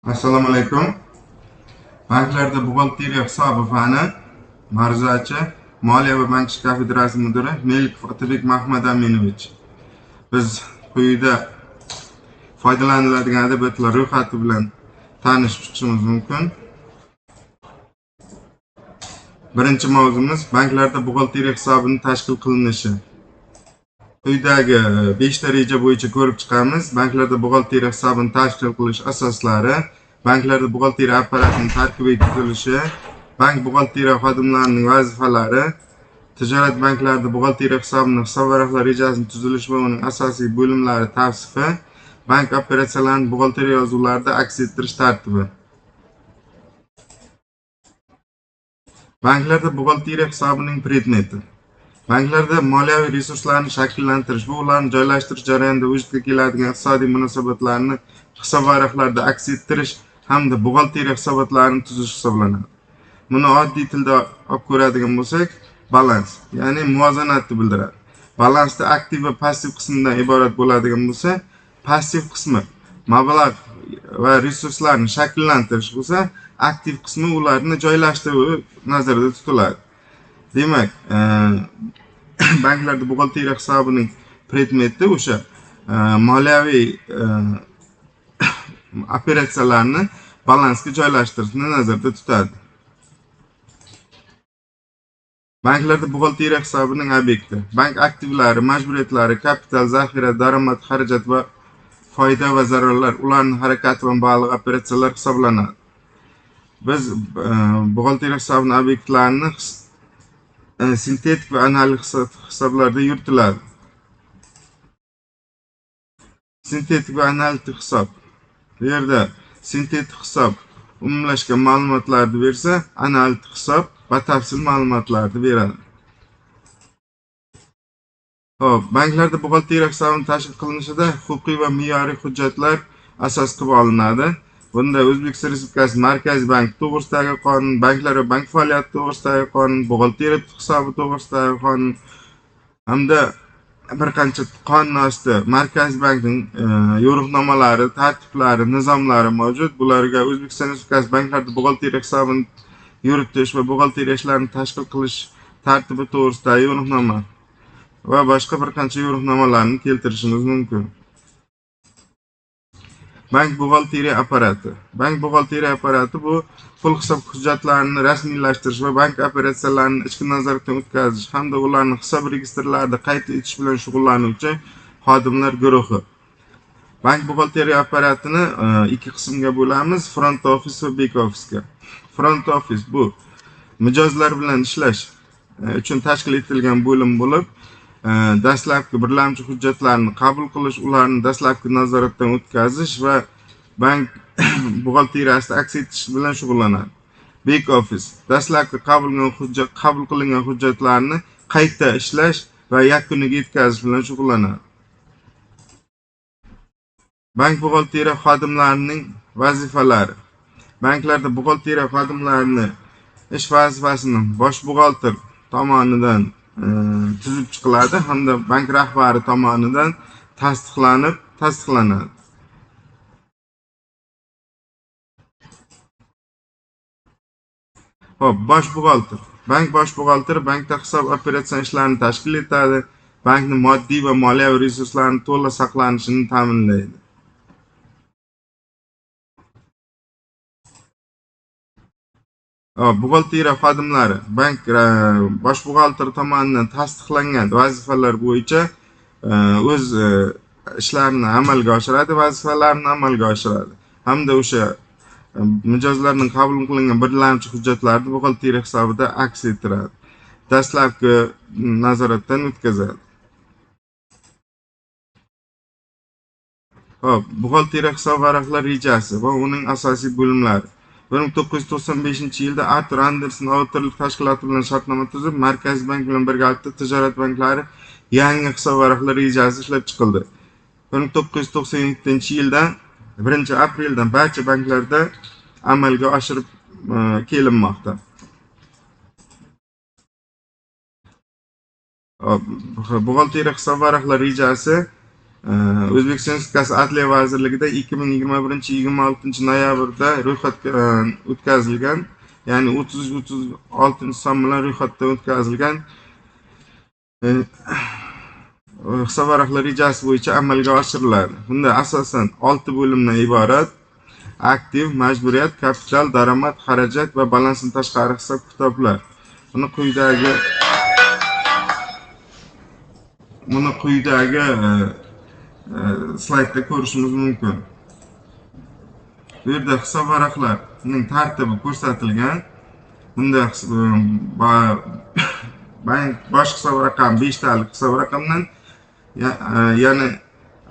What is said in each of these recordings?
Assalomu alaykum. Banklarda buxgalteriya hisobi fani ma'ruzachi, Moliya va bank ishi kafedrasi mudiri Melikov Otabek Mahmadaminovich. Biz quyida foydalaniladigan adabiyotlar ro'yxati bilan tanishib chiqishimiz mumkin. Birinchi mavzumiz banklarda buxgalteriya hisobini tashkil qilinishi. Quyidagi 5 ta reja bo'yicha ko'rib chiqamiz. Banklarda buxgalteriya hisobini tashkil qilish asoslari, banklarda buxgalteriya apparatining tarkibiy tuzilishi, bank buxgalteriya xodimlarining vazifalari, tijorat banklarida buxgalteriya hisobini hisob varaqlar rejasining tuzilishi va uning asosiy bo'limlari tavsifi, bank operatsiyalarini buxgalteriya yozuvlarida aks ettirish tartibi. Banklarda buxgalteriya hisobining predmeti. Banklarda moliyaviy resurslarni shakllantirish va ularni joylashtirish jarayonida vujudga keladigan iqtisodiy munosabatlarni hisob varaqlarda aks ettirish hamda buxgalteriya hisobotlarini tuzish hisoblanadi. Buni oddiy tilda olib ko'radigan bo'lsak, balans, ya'ni muvozanatni bildiradi. Balansda aktiv va passiv qismidan iborat bo'ladigan bo'lsa, passiv qismi mablag' va resurslarni shakllantirish bo'lsa, aktiv qismi ularni joylashtirish nazarda tutiladi. Demak, banklarda buxgalteriya hisobining predmeti o'sha moliyaviy operatsiyalarni balansga joylashtirishni nazarda tutadi. Banklarda buxgalteriya hisobining obyekti: bank aktivlari, majburiyatlari, kapital, zaxira, daromad, xarajat va foyda va zararlar, ularning harakati va bog'liq operatsiyalar hisoblanadi. Biz buxgalteriya hisobining obyektlarini sintetik va analitik hisoblarda yuritiladi. Sintetik va analitik hisob. Bu yerda sintetik hisob umumlashgan ma'lumotlarni bersa, analitik hisob batafsil ma'lumotlarni beradi. Xo'p, banklarda buxgalteriya hisobini tashkil qilinishida huquqiy va me'yoriy hujjatlar asos qilib olinadi. Bunda O'zbekiston Respublikasi Markaziy banki to'g'risidagi qonun, banklar va bank faoliyati to'g'risidagi qonun, buxgalteriya hisobi to'g'risidagi qonun hamda bir qancha qonun ostida Markaziy bankning yo'riqnomalari, tartiblari, nizomlari mavjud. Bularga O'zbekiston Respublikasi banklarda buxgalteriya hisobini yuritish va buxgalteriya ishlarini tashkil qilish tartibi to'g'risidagi yo'riqnoma va boshqa bir qancha yo'riqnomalarni keltirishimiz mumkin. Bank buxgalteriya apparati. Bank buxgalteriya apparati bu pul hisob hujjatlarini rasmiylashtirish va bank operatsiyalarini ichki nazoratdan o'tkazish hamda ularni hisob registrlarida qayd etish bilan shug'ullanuvchi xodimlar guruhi. Bank buxgalteriya apparatini ikki qismga bo'lamiz: front office va back officega. Front office bu mijozlar bilan ishlash uchun tashkil etilgan bo'lim bo'lib, dastlabki birlamchi hujjatlarni qabul qilish, ularni dastlabki nazoratdan o'tkazish va bank buxgalteriyasida aks etish bilan shug'ullanadi. Back office dastlabki qabul qilingan hujjatlarni qayta ishlash va yakuniga yetkazish bilan shug'ullanadi. Bank buxgalteriya xodimlarining vazifalari. Banklarda buxgalteriya xodimlarini ish vazifasini bosh buxgalter tomonidan tuzib chiqiladi hamda bank rahbari tomonidan tasdiqlanadi. Xo'p, bosh buxgalter. Bank bosh buxgalteri bankda hisob operatsion ishlarini tashkil etadi, bankning moddiy va moliyaviy resurslarini to'la saqlanishini ta'minlaydi. Buxgalteriya xodimlari bank bosh buxgalteri tomonidan tasdiqlangan vazifalar bo'yicha o'z ishlarini amalga oshiradi, vazifalarini amalga oshiradi hamda o'sha mijozlarning qabul qilingan birlamchi hujjatlarni buxgalteriya hisobida aks ettiradi, dastlabki nazoratdan o'tkazadi. Xo'p, buxgalteriya hisob varaqlar rejasi va uning asosiy bo'limlari. 1995-yilda Arthur Andersen auditorlik tashkiloti bilan shartnoma tuzib, Markaziy bank bilan birgalikda tijorat banklari yangi hisob varaqlar rejasi ishlab chiqildi. 1997-yilda 1-apreldan barcha banklarda amalga oshirib kelinmoqda. Buxgalteriya hisob varaqlar rejasi O'zbekiston Respublikasi Adliya vazirligida 2021-26 noyabrda ro'yxatga o'tkazilgan, ya'ni 33-36 son bilan ro'yxatdan o'tkazilgan hisob varaqlar rejasi bo'yicha amalga oshiriladi. Bunda asosan 6 bo'limdan iborat: aktiv, majburiyat, kapital, daromad, xarajat va balansdan tashqari hisob kitoblar. Buni quyidagi slaydda ko'rishimiz mumkin. Bu yerda hisob varaqlarning tartibi ko'rsatilgan. Bunda bank bosh hisob raqami 5 talik hisob raqamdan, ya'ni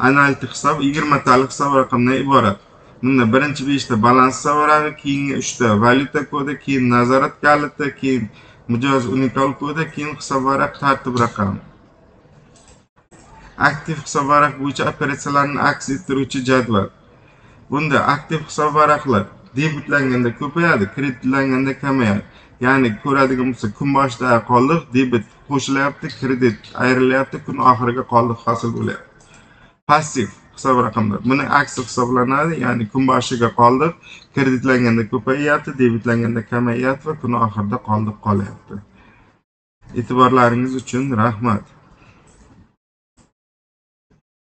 analitik hisob 20 talik hisob raqamdan iborat. Bunda birinchi 5 ta balans hisob varaqi, keyingi 3 ta valyuta kodi, keyin nazorat kaliti, keyin mijoz unikal kodi, keyin hisob varaq tartib raqami. Aktiv hisob varaq bo'yicha operatsiyalarni aks ettiruvchi jadval. Bunda aktiv hisob varaqlar debitlanganda ko'payadi, kreditlanganda kamayadi. Ya'ni ko'radigan bo'lsak, kun boshidagi qoldiq debit qo'shilyapti, kredit ayrilyapti, kun oxiriga qoldiq hosil bo'lyapti. Passiv hisob raqamlar buni aksi hisoblanadi, ya'ni kun boshiga qoldiq kreditlanganda ko'payyapti, debitlanganda kamayyapti va kun oxirida qoldiq qolyapti. E'tiborlaringiz uchun rahmat.